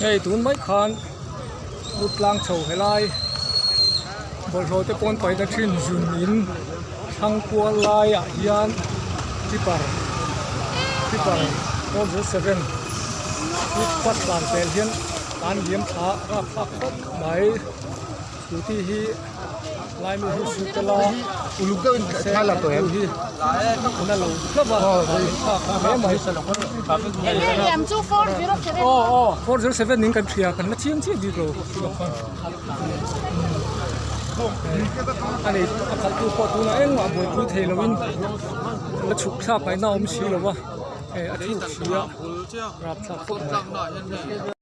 Hei tun mai khan lut tlang chho helai bawlhhlawh te pawn paihna thin zun in thlang kual laiah hian tipper tipper 407 hi pat dan pel hian an liam thla rap thlak khawp mai scooty hi lai mi hi su tel a uluk deuhin thla la tawh em hi na lo hlauh a thlak hle mai Enge liam chu 407 aw aw 407 in kan hria kan la chiang chiah bik lo ani a khalh tu pawh tunah engmah buaipui thei lovin la chhuk thlak ngaihna a awm si lo va hei a thuk si a rapthlak khawp mai.